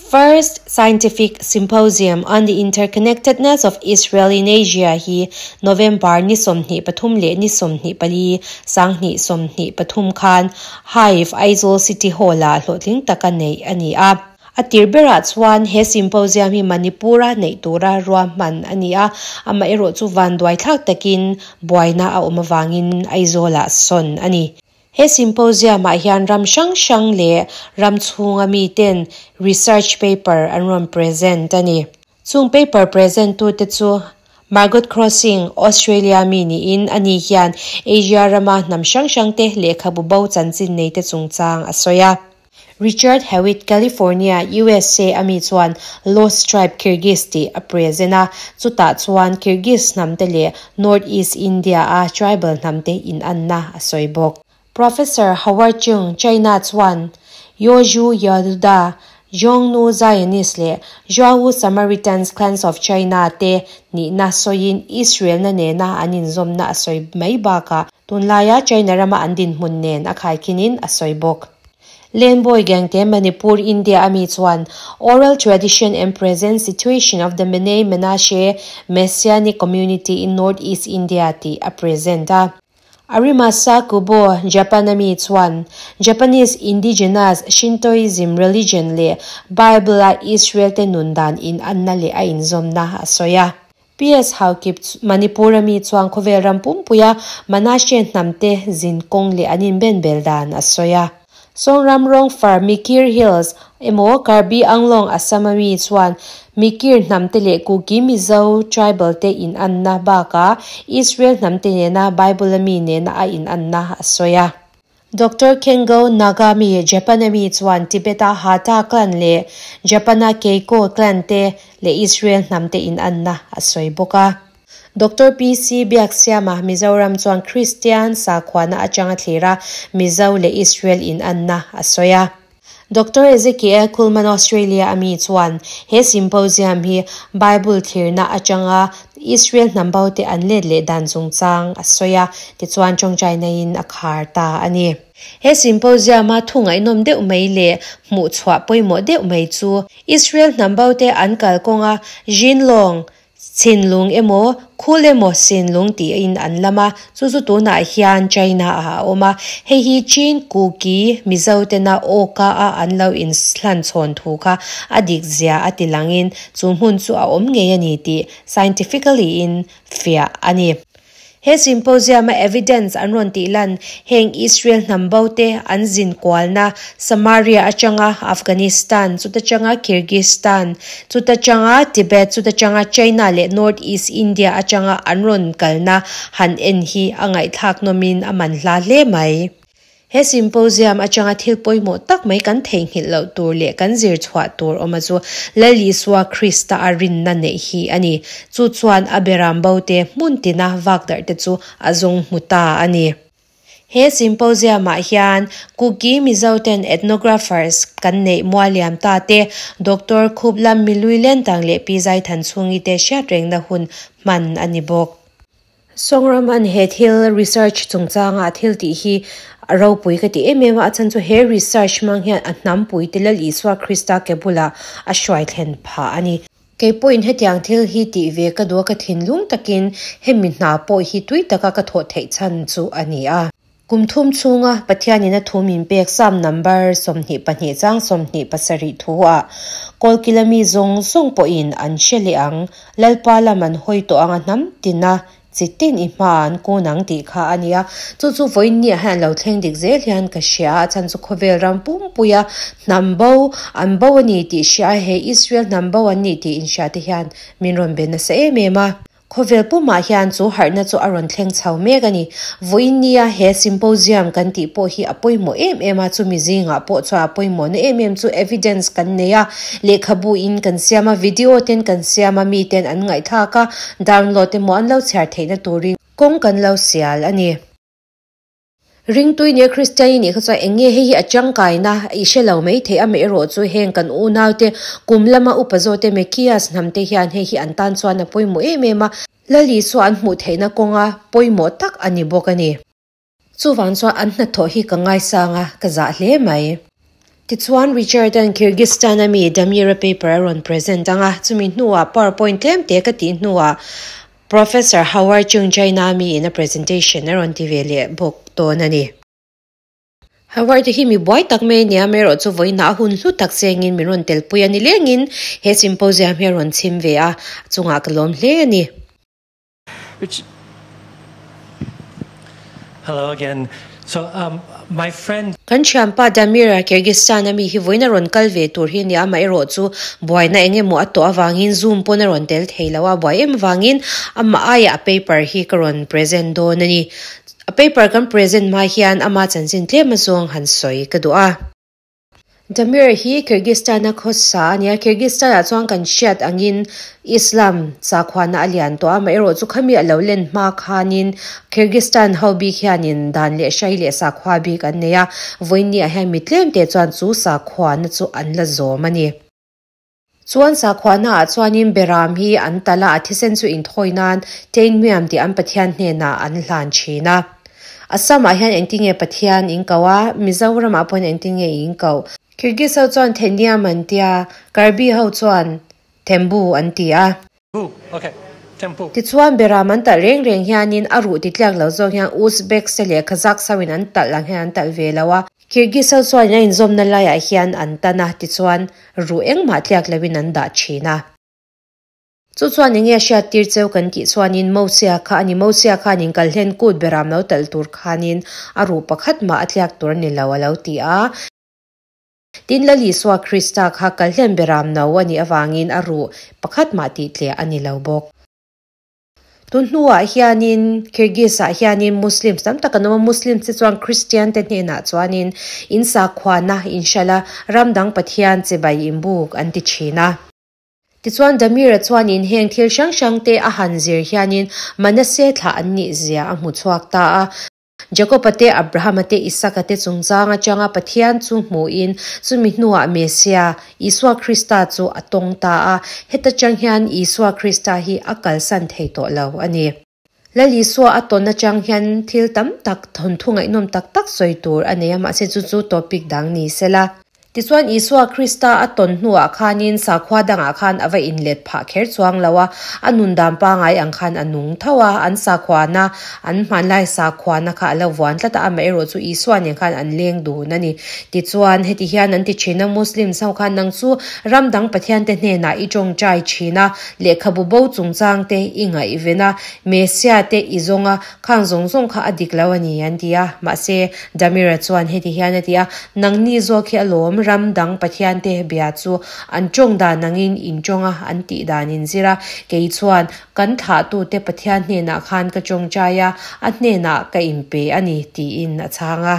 First Scientific Symposium on the Interconnectedness of Israel in Asia hi November ni 23 leh ni 24, 2023 khan Hive Aizawl City Hall-ah hlawhtling taka neih a ni a. A tir berah chuan he symposium hi Manipur-a neih tura ruahman a ni a, amaherawhchu vanduaithlak takin buaina a awm avangin Aizawl-ah sawn a ni. He symposium-ah hian ram hrang hrang leh ram chhunga miten research paper an rawn present a ni. Chung paper present tute chu Margot Crossing, Australia mi niin ani hian Asia rama hnam hrang hrangte lehkhabu bo chanchin neite chungchang a sawi a. Richard Hewitt, California, USA a mi chuan Lost Tribe Kyrgyz tih a present a, chutah chuan Kyrgyz hnamte leh North East India a tribal hnamte inanna a sawi bawk. Professor Howard Chung, China chuan Youzhu Yehuda, Xiongnu Zionist leh Zhuawu Samaritans Clans of China te nihna sawiin Israel na nena an inzawmna a sawi mai bakah tunlaia China rama an dinhmun nen a khaikhinin a sawi bawk. Lenboy Gangte, Manipur, India a mi chuan Oral Tradition and Present Situation of the Bnei Menashe Messianic Community in North East India tih a present a. Arimasa Kubo, Japan a mi chuan Japanese indigenous Shintoism religion leh Bible a Israel te nun dan in anna leh a inzawmna a sawi a. PS Haokip, Manipur a mi chuan khawvel ram pumpuia Manashe hnamte zin kawng leh an inbenbel dan a sawi a. Songram Rongfar, Mikir Hills emaw Karbi Anglong, Assam a mi chuan Mikir hnamte leh Kuki Mizo tribal te inanna bakah Israel hnamte nena Bible a mi nena a inanna a sawi a. Doctor Kengo Nagami, Japan a mi chuan Tibet a Hata clan leh Japan a Keiko clan te leh Israel hnamte inanna a sawi bawk a. Doctor PC Biaksiama, Mizoram chuan Kristian sakhuana atanga thlir a, Mizo leh Israel inanna a sawi a. Doctor Ezekiel Kuhlman, Australia a mi chuan he symposium hi Bible thlirna atanga Israel hnam bo te an let leh dan chungchang a sawi a, tichuan tawngtaina in a khar ta a ni. He symposium a thu ngaihnawm deuh mai leh hmuhchhuah pawimawh deuh mai chu Israel hnam bo te an kalkawnga Jinlong, Chhinlung emaw, khul emaw Sinlung tiin an lam a, chu chu tunah hian China ah a awm a. Hei hi Chin, Kuki, Mizo tena aw ka a an lo inhlan chhawn thu kha a dik zia a ti langin chu hmun chu a awm ngei a ni tih scientifically in fiah a ni. He symposium a evidence an rawn tih lan heng Israel hnam bo te an zin kualna Samaria atanga Afghanistan, chuta changa Kyrgyzstan, chuta changa Tibet, chuta changa China leh North East India atanga an rawn kalna han en hi a ngaihthlak nawmin a man hla hle mai. He symposium atanga thil pawimawh tak mai kan theihnghilh loh tur leh kan zir chhuah tur awm a chu Lal Isua Krista a rinna neih hi a ni. Chu chuan a beram bo te hmun tina vak darh te chu a zawng hmu ta a ni. He symposium ah hian Kuki Mizo ten ethnographers kan neih mualiam ta te, Doctor Khuplam Milui Lentang leh Pi Zaithanchhungi te hriatrengna hun hman a ni bawk. Songraman he thil research chungchanga thil tih hi a ropui ka ti em em a, a chhan chu he research hmang hian a hnampui te Lal Isua Krista ke bulah a hruai thlen phah a ni. Kei pawhin hetiang thil hi tih ve ka duh a, ka thinlung takin hemi hna pawh hi tui taka ka thawh theih chhan chu a ni a. Kum thum chhunga Pathianin a thu min pek Psalm number 22 chang 27 thu ah Kawlkila mi zawng zawng pawhin an hre leh ang, Lalpa lam an hawi tawh ang a hnam tina chi tin i hma an kun ang tih kha a nia. Chu chu vawiin ni ah hian a lo thleng dik zel hian ka hria a, a chhan chu khawvel ram pumpuia hnam bo an bo a ni tih hria a, he Israel hnam bo an ni tih inhria te hian min rawn be nasa em em a. Khawvel pumah hian chu harhna chu a rawn thleng chho mek a ni. Vawiin nia he symposium kan tih pawh hi a pawimawh em em a, chumi zingah pawh chuan a pawimawhna em em chu evidence kan nei a, lehkhabu in kan siam a, video ten kan siam a, miten an ngaihthlak a, download emaw an lo chhiar theihna turin kawng kan lo sial a ni. Ringtui nia Kristian i nih kha chuan eng nge hei hi a tangkaina i hre lo mai thei amaherawh chu heng kan unaute kum lama upa zawte Mekias hnamte hian hei hi an tan chuan a pawimawh em em a, Lal Isua an hmuh theihna kawnga pawimawh tak a ni bawk a ni. Chuvang chuan an hnathawh hi ka ngaisang a, ka zah hle mai. Tichuan Richard-a'n Kyrgyzstan-a mi Damir-a paper a rawn present ang a, chumi hnuah powerpoint tlem te ka tih hnuah Professor Howard Chung China miin a presentation a rawn ti ve leh bawk dawn a ni. Howard-a hi mi buai tak mai a nia, amaherawh chu vawiinah a hun hlu tak chengin min rawn telpui a ni lengin he symposium hi a rawn chhim ve a, a chungah ka lawm hle a ni. Hello again. So, um, my friend. Kan thianpa Damir-a Kyrgyzstan a mi hi vawiin a rawn kal ve tur hi a nia, amaherawh chu buaina eng emaw a tawh avangin Zoom pawn a rawn tel thei lo a, buai em avangin amah aiah a paper hi ka rawn present dawn a ni. A paper kan present hma hian ama chanchin tlem azawng han sawi ka duh a. Damir hi Kyrgyzstan-a khawsa a nia. Kyrgyzstan-ah chuan kan hriat angin Islam sakhuana a lian tawh a, amaherawh chu khami a lo len hma khanin Kyrgyzstan ho bik hianin dan leh hrai leh sakhua bik an nei a, vawiinniah hian mi tlem te chuan chu sakhuana chu an la zawm a ni. Chuan sakhuanaah chuanin Beram hi an talh a, a thisen chu inthawi nan Teinhmiam tih an Pathian hnenah an hlan thin a. Assam-ah hian engtinge Pathian in koh a, Mizoram-ah pawhin engtinge in koh? Kyrgyz ho chuan Theniam an ti a, Karbi ho chuan Thembu an ti a. Tichuan Beram an talh reng reng hianin a ruh titliak lo zawk hian Uzbeks te leh Kazakhs ho in an talh ang hian an talh ve lo a. Kyrgyz ho chuan a inzawmna laiah hian an tan a, tichuan ruh engmah tliak loin an dah thin a. Chu chuan enge a hriat tir cheu kan tih chuanin Mosia kha a ni. Mosia khan in kal hlen kut beram lo talh tur khanin a ruh pakhat mah a tliak tur a ni lo a lo ti a. Tin, Lal Isua Krista kha kal hlen beram no a nih avangin a ruh pakhat mah tih tliah a ni lo bawk. Tun hnuah hianin Kyrgyz-ah hianin Muslims tam tak an awm a, Muslims te chuan Christian te hnenah chuanin in sakhuana in hralh a, ram dang Pathian chibai inbuk an ti thin a. Tichuan Damir-a chuanin heng thil hrang hrang te a han zir hianin Manasseh thlah an nih zia a hmu chhuak ta a. Jakob-a te, Abraham-a te, Isaka te chungchang atanga Pathian chu hmuhin chumi hnuah Messiah, Isua Krista chu a tawng ta a. Heta chang hian Isua Krista hi a kalsan thei tawh lo a ni. Lal Isua a tawn atang hian thil tam tak, thawnthu ngaihnawm tak tak sawi tur a nei a, mahse chu chu topic dang ni sela. Tichuan Isua Krista a tawn hnuah khanin sakhua dangah khan a va inlet phah kher chuang lo a, a nun dan pangai ang khan a nung tho a, an sakhuana, an hmanlai sakhuana kha a lo vuan tlat a, amaherawh chu Isua nen khan an leng dun a ni. Tichuan heti hian an ti thin a, Muslims ho khan nang chu ram dang Pathiante hnenah i tawngtai thin a, lehkhabu bo chungchang te i ngaihven a, Messiah te i zawng a, Khang zawng zawng kha a dik lo a ni an ti a, mahse Damira chuan heti hian a ti a, Nangni zawk hi alawm ram dang Pathian te bia chu an tawng dan angin in tawng a, an tih dan in zir a, kei chuan kan thlahtute Pathian hnenah khan ka tawngtai a, a hnenah ka inpe a ni tiin a chhang a.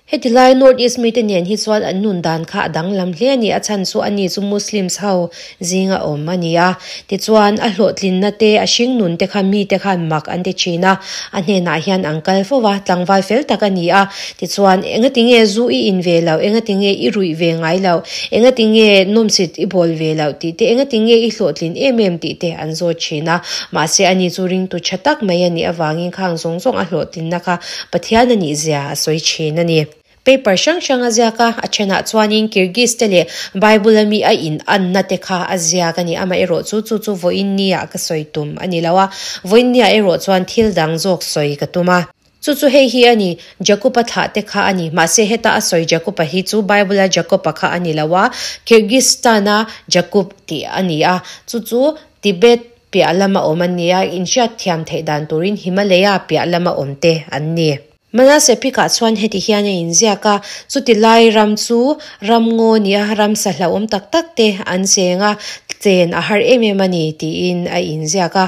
Heti lai North East mite nen hi chuan an nun dan kha a danglam hle a ni. A chhan chu ani chu Muslims ho zinga awm a ni a. Tichuan, a hlawhtlinna te, a hringnun te kha mite khan mak an ti thin a. A hnenah hian an kal fo va, tlangval fel tak a ni a. Tichuan, engatinge zu i in ve loh, engatinge i ruih ve ngai loh, engatinge nawmsit i bawl ve loh tih te, engatinge i hlawhtlin em em tih te an zawt thin a. Mahse, ani chu ringtu tha tak mai a nih avangin khang zawng zawng a hlawhtlinna kha Pathian a nih zia a sawi thin a ni. Paper hrang hrang a ziak a, a thenah chuanin Kyrgyz te leh Bible a mi a in anna te kha a ziak a ni. Amaherawh chu chu chu vawiin nia ka sawi tum a ni lo a, vawiin nia erawh chuan thil dang zawk sawi ka tum a. Chu chu hei hi a ni, Jakob-a thlah te kha a ni. Mahse heta a sawi Jakob-a hi chu Bible-a Jakob-a kha a ni lo a, Kyrgyzstan-a Jakub tih a ni a, chu chu Tibet Piah lama awm an ni a, inhriat thiam theih dan turin Himalaya piah lama awm te an ni. Manase pikah chuan heti hian a inziak a, chuti lai ram chu ram ngaw nia ramsa hlauhawm tak tak te an cheng a, chen a har em em a ni tiin a inziak a.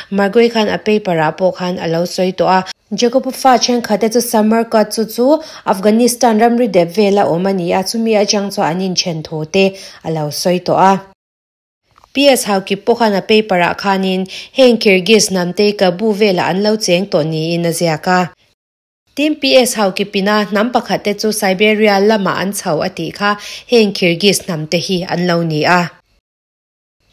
Margui khan a paper ah pawh khan a lo sawi tawh a. Jacob-a fa thenkhat te chu Samarkand chu chu Afghanistan ramri dep vela awm a ni a, chumi atang chuan an inthen thu te a lo sawi tawh a. PS Haukip pawh khan a paper ah khanin heng Kyrgyz hnamte Kabu velah an lo cheng tawh niin a ziak a. Tin, PS Haukipina hnam pakhat te chu Siberia lamah an chho a tih kha heng Kyrgyz hnamte hi an lo ni a.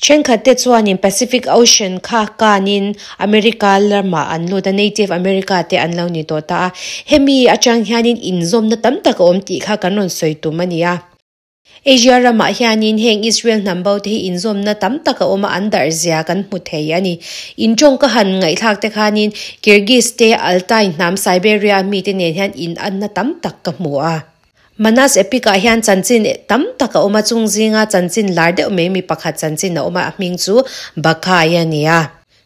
Thenkhat te chuanin Pacific Ocean kha kanin America lamah an lut a, Native America te an lo ni tawh ta a. Hemi atang hianin inzawmna tam tak a awm tih kha kan rawn sawi tum a ni a. Asia ramah hianin heng Israel hnam bo te hi inzawmna tam tak a awm a, an darh zia kan hmu thei a ni. In tawng ka han ngaihthlak te khanin Kyrgyz te, Altai hnam Siberia mite nen hian inanna tam tak ka hmu a. Manas Epic ah hian chanchin tam tak a awm a, chung zinga chanchin lar deuh mai mi pakhat chanchin a awm a, a hming chu Bakai a ni a.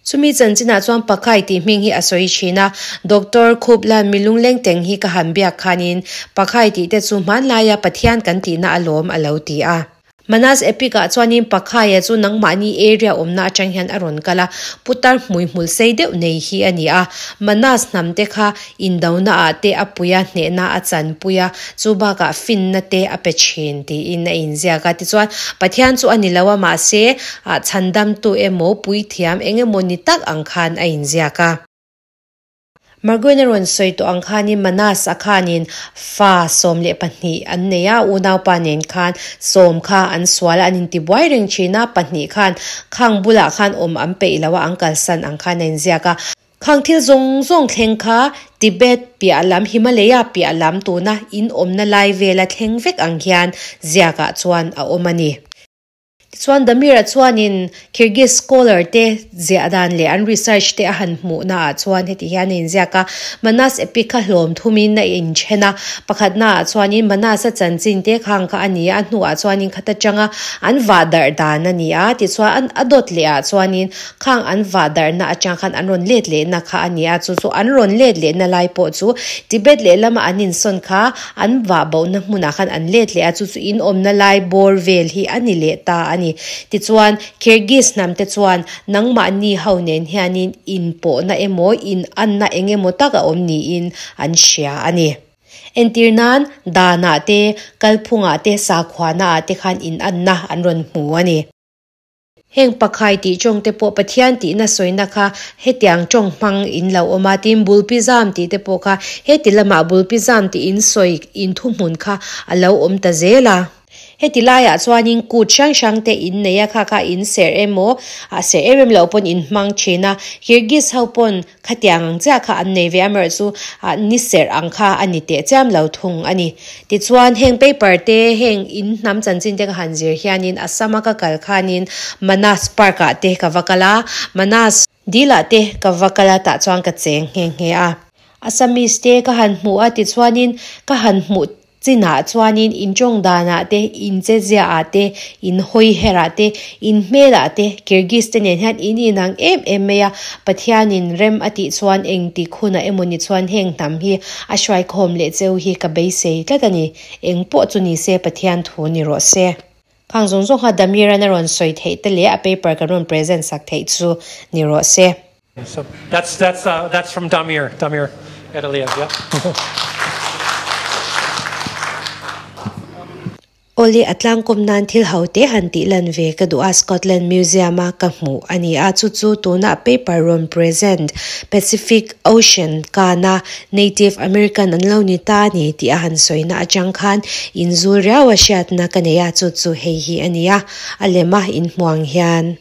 Chumi chanchinah chuan Pakai tih hming hi a sawi thin a, Doctor Khuplan mi lungleng teng hi ka han biak khanin Pakai tih te chu hmanlaia Pathian kan tihna alawm a lo ti a. Manas Epic ah chuanin Pakhaia chu nangmahni area awmna atang hian a rawn kal a, putar hmuihmul sei deuh nei hi a ni a. Manas hnam te kha indona ah te a pui a, hnehna a chanpui a, chu bakah finna te a pe thin tiin a inziak a. Tichuan, Pathian chu a ni lo a, mahse, chhandamtu emaw, puithiam eng emaw ni tak ang khan a inziak a. Margoin a rawn sawi tawh ang khanin Manas a khanin fa 12 an nei a, unaupa nen khan sawm kha an sual a, an intibuai reng thin a, pahnih khan khang bulah khan awm an peih lo a, an kalsan ang khan a inziak a. Khang thil zawng zawng thleng kha Tibet piah lam, Himalaya piah lam tuna in awmna lai vela thleng vek ang hian ziakah chuan a awm a ni. Tichuan Damir-a chuanin Kyrgyz scholar te ziah dan leh an research te a han hmuhna ah chuan heti hian a inziak a, Manas Epic kha hlawm thumin a inthen a, pakhatna ah chuanin Manas-a chanchin te khang kha a ni a, a hnuah chuanin khat atanga an vah darh dan a ni a, tichuan an a dawt leh ah chuanin khang an vah darhna atang khan an rawn let lehna kha a ni a, chu chu an rawn let lehna lai pawh chu Tibet lehlama an insawn kha An vah bohna hmunah khan an let leh a, chu chu in awmna lai bawr vel hi a ni leh ta a ni. Tichuan, Kyrgyz hnam te chuan nangmahni ho nen hianin inpawhna emaw, inanna eng emaw tak a awm niin an hria a ni. Entir nan, danah te, kalphungah te, sakhuanaah te khan inanna an rawn hmu a ni. Heng pakhai tih tawng te pawh Pathian tihna sawina kha hetiang tawng hmang in lo awm a, tin Bulpizam tih te pawh kha heti lamah Bulpizam tih in sawi in thuhmun kha a lo awm ta zel a. Heti laiah chuanin kut hrang hrang te in nei a, kha kha in serh emaw, a serh em em loh pawn in hmang thin a, Kyrgyz ho pawn Khatiang ang chiah kha an nei ve amaherawh chu ni serh ang kha a ni teh chiam lo thung a ni. Tichuan heng paper te heng in hnam chanchin te ka han zir hianin Assam a ka kal khanin Manas park ah te ka va kal a, Manas dil ah te ka va kal a tah chuan ka cheng nghe nghe a. Assamese te ka han hmuh a tichuanin ka han hmuh Chinah chuanin in tawng danah te, in cheziaah te, in hawiherah te, in hmelah te Kyrgyz te nen hian in inang em em mai a, Pathianin rem a tih chuan engtik hunah emaw ni chuan heng hnam hi a hruaikhawm leh cheu hi ka beisei tlat a ni. Eng pawh chu ni se Pathian thu ni rawh se. Khang zawng zawng kha Damiran a rawn sawi theih te leh a paper kan rawn present sak theih chu ni rawh se. So that's that's uh, that's from Damir Damir Edaliev yeah. Awle a tlangkawm nan thil ho te han tih lan ve ka duh a, Scotland Museum a ka hmuh a ni a, chu chu tuna paper rawn present Pacific Ocean kana Native American an lo ni ta a ni tih a han sawina atang khan inzul riau a hriatna ka nei a, chu chu hei hi a ni a, a lem a inhmuang hian.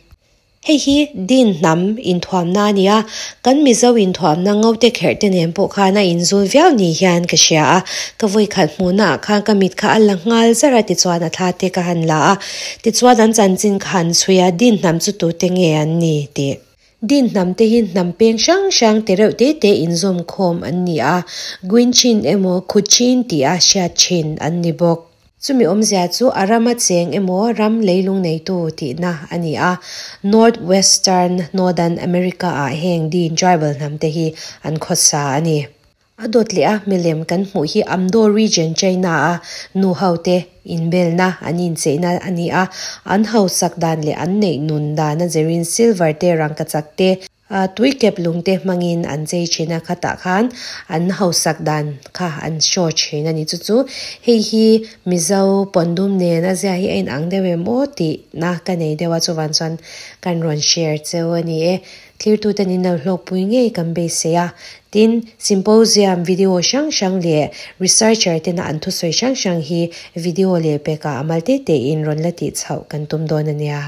Hei hi Din hnam inthuamna a ni a, kan Mizo inthuamna ngote kherh te nen pawh khan a inzul viau ni hian ka hria a, ka vawikhat hmuhna ah khan ka mit kha a la nghal zar a tichuan a thla te ka han la a, tichuan an chanchin kha han chhui a, Din hnam chu tute nge an ni tih. Din hnam te hi hnam peng hrang hrang te reuh te te inzawm khawm an ni a, Guinchin emaw Khuchin tih a hriat thin an ni bawk. Chumi awmzia chu a rama cheng emaw ram leilung neitu tihna a ni a, North Western Northern America ah heng Din tribal hnam te hi an khawsa a ni. A dawt leh a milem kan hmuh hi Amdo region China a nu ho te inbelna an incheihna a ni a, an hausak dan leh an neih nun dan a zirin silver te rangkachak te, Tui kep lungte hmangin an chei thin a, khatah khan an hausak dan kha an show thin a ni. Chu chu hei hi Mizo pawndum nen a zia hi a inang deuh em aw tih na ka nei deuh a, chuvan chuan kan rawn share cheu a ni e. Thirtute nin lo hlawkpui ngei kan beisei a, tin symposium video hrang hrang leh researcher tena an thusawi hrang hrang hi video leh pekah a mal te tein rawn la tih chhoh kan tum dawn a nia.